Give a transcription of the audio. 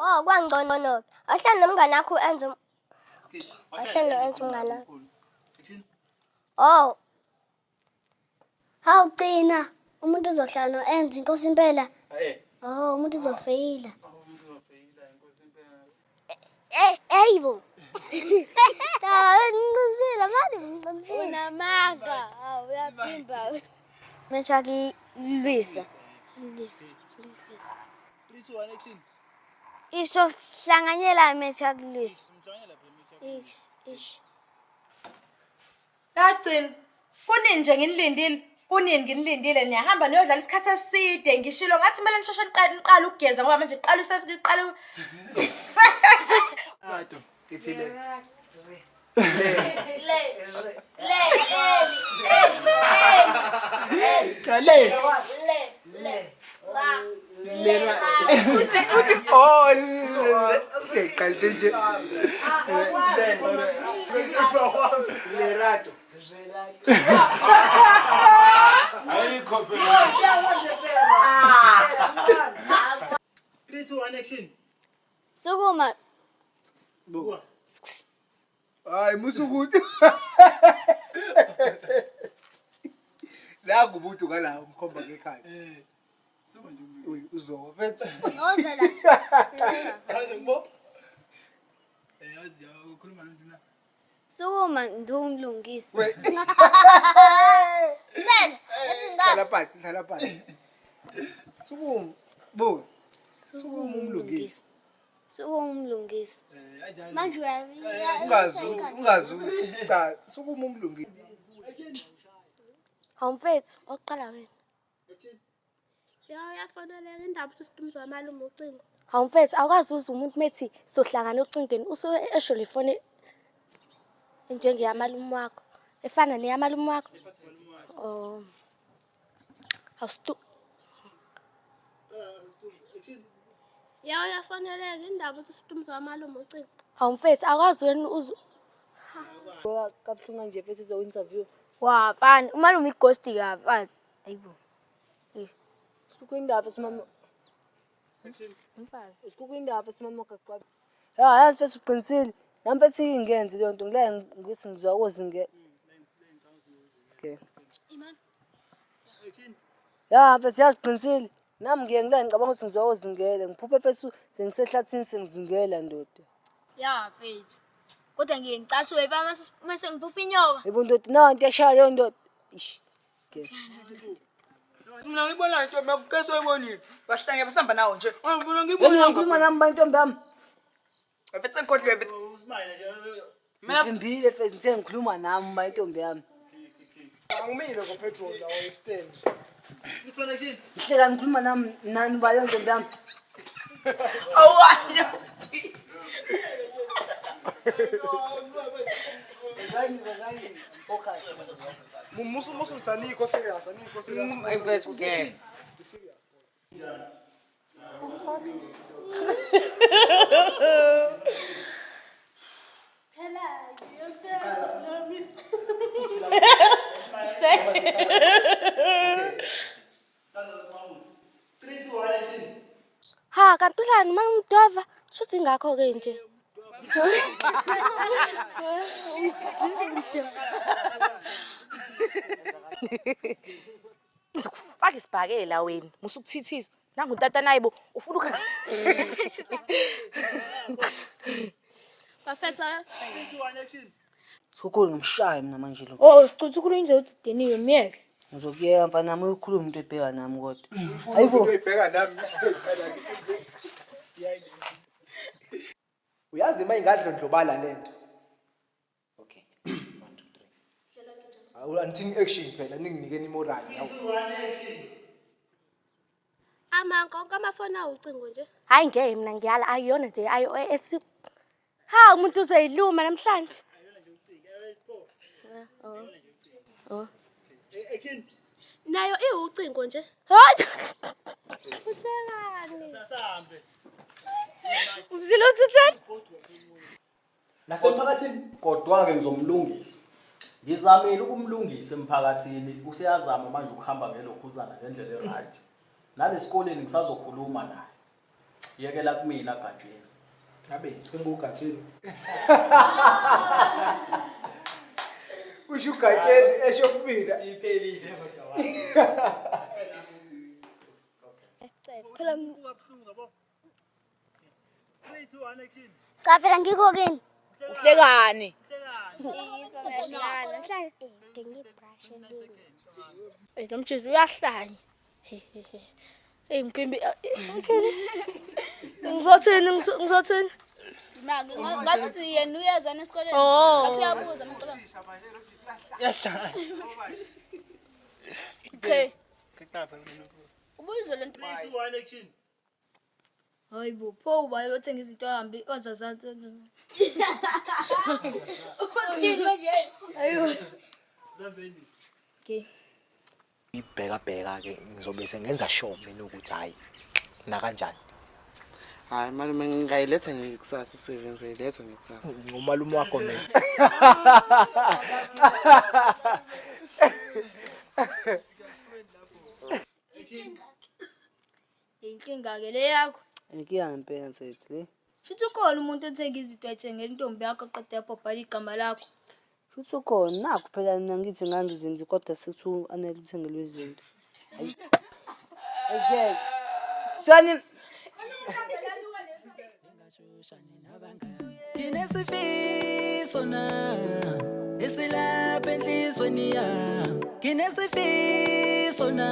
Oh, kwangcono-ke. Awuhlali nomngane wakho u-Enzo. Awuhlali no-Enzo umngane wakho. Oh. Hawu qina, umuntu uzohlala no-Enzo inkosi impela. Oh, umuntu uzofeyila. Eh, eyibo. Cha, ngiqinisile manje ngiqinisile. Unamanga. Hawu uyaphimba. Manje wakulwisa. Lwisa. Lwisa. 3 2 1 action. Isho hlanganyela manje wakulwisa. Ish, ish. Yagcina. Kunini nje nginilindile? Kunini nginilindile niyahamba niyodlala isikhathi eside ngishilo ngathi kumele nisheshe niqale niqale ukugeza ngoba manje qala useqala Ato, ithile. Le. Le. Le. Le. Le. Le. La. Le. Uthi uthi oh siyayiqala nje. Lerato. Ayikho phela. 3 2 1 action. Sukuma. Buka. Hayi musukuthi. La kubutu ngala umkhomba ngekhaya. Eh. Suka nje umlilo. Uy uzowa mfethu. Ngoza la. Yazi ngibo. Eh yazi ukhuluma nonduna. Sukuma ndumlungisi. We. Sela. Ethi ngapha. Hlala phansi, hlala phansi. Sukuma. Buka. Sukuma umlungisi. Sukuma umlungisi. Eh ayijani. Manje uyayiya. Ungazu, ungazu. Cha, sukuma umlungisi. Action. Hawu mfethu, oqala wena. Action. Ya uyafoneleka indaba ukuthi usidumza wamalume ucingo. Hawu mfethu, awukwazi uze umuntu methi sohlangana ocingweni usuke esho le foni njengeyamalume wakho. Efana neyamalume wakho. Oh. Awustu Action. Ya uyafoneleka indaba ukuthi usidumza wamalume ucingo. Hawu mfethu, awukwazi wena uze Kabuhlungu kanje mfethu izo-interview. Wa mfana, umalume ighost ka mfana. Ayibo. Sikukho indaba futhi mama. umfazi. Sikukho indaba futhi mama gaqwa. Ya yazi mfethu uqinisile. Nami mfethu ingenzi leyo nto ngila ngithi ngizwakozi nge. Okay. Ya mfethu yazi uqinisile. Nami ngiye ngila ngicabanga ukuthi ngizwakozingela. Ngiphuphe mfethu sengisehlathini sengizingela ndoda. Ya mfethu. Kodwa ngiye ngicasuke mfana mase ngiphupha inyoka. Yebo ndoda nawu into eshaya leyo ndoda. Ish. Okay. Mina ngibona intombi yakho ke soyibonile. Bahlanye basihamba nawo nje. Mina Wena ngibona ngikhuluma nami ba intombi yami. Mfethu sengikhohliwe mfethu. Usmile nje. Mina Ngiphimbile mfethu ngithe ngikhuluma nami ba intombi yami. angimile ngo petrol la stand. 3 2 1 action. Ngihleka ngikhuluma nami nani ba leyo ntombi yami. Awu. Focus. Musu musu anikho serious, anikho serious. Mfethu ngeke. Be serious. Phela ngiyokuzwa 3 2 1 action. Ha, kanti uhlala nomalume uMdova? Shuthi ingakho-ke nje. Ngizokufaka isibhakela wena. Musukuthithisa. Nangu utata nayibo ufuna uku Bafethu 3 2 1 action. Sikhukhulu ngimshaya mina manje lo. Oh, sichutha ukhuluma nje uthi udiniwe myeke. Ngizokuyeka mfana nami uyikhuluma into ebheka nami kodwa. Hayibo. Uyibheka nami. Uyazi uma ingadlondlobala lento. Okay. 1 2 3. Awu anithini action phela ninginikeni imoral. 3 2 1 action. amanka onke amafoni awucingo nje. Hayi ngeke mina ngiyala ayiyona nje iOS. Ha umuntu uzoyiluma namhlanje. Oh. Action. Nayo iwucingo nje. Hayi. Uhlekani? Sahambe. Umzila uthutheni? Nasemphakathini Kodwa-ke ngizomlungisa. Ngizamile ukumlungisa emphakathini, useyazama manje ukuhamba ngelokhuzana ngendlela e-right. Nalesikoleni ngisazokhuluma naye. Yekela kumina Gatsheni. Ngabe sengugatsheni. Usho ugatsheni esho kumina. Siphelile kodwa. Phela Kabuhlungu yabo. 3 2 1 action. Cha phela ngikho kini. Uhlekani? Eh lo mjezi uyahlanya. Hey mphimbi ngizothini ngizothini? Ngathi uthi yena uyezana esikoleni. Oh. Ngathi uyabuza mcabanga. Okay. Ubuyizwe lento. 3 2 1 action. Hayibo, pho ubani othenga izinto ahambi ozazathi. Uthini manje? Ayo. Zambeni. Okay. Ibheka bheka ke ngizobe sengenza sure mina ukuthi hayi nakanjani. Hayi malume ngingayiletha nje kusasa i-CV ngizoyiletha nje kusasa. Umalume wakho mina. Inkinga ke le yakho. Inkinga ngempela mfethu le. Shuthi ukhona umuntu othenga izinto ayithengela intombi yakho aqede yabhobhala igama lakho. Futhi ukhona nakho phela mina ngithi ngangizinto kodwa sekuthiwa anele uthengelwe izinto. Ayike. Thani Nginesifiso na esilapha enhlizweni yami. Nginesifiso na.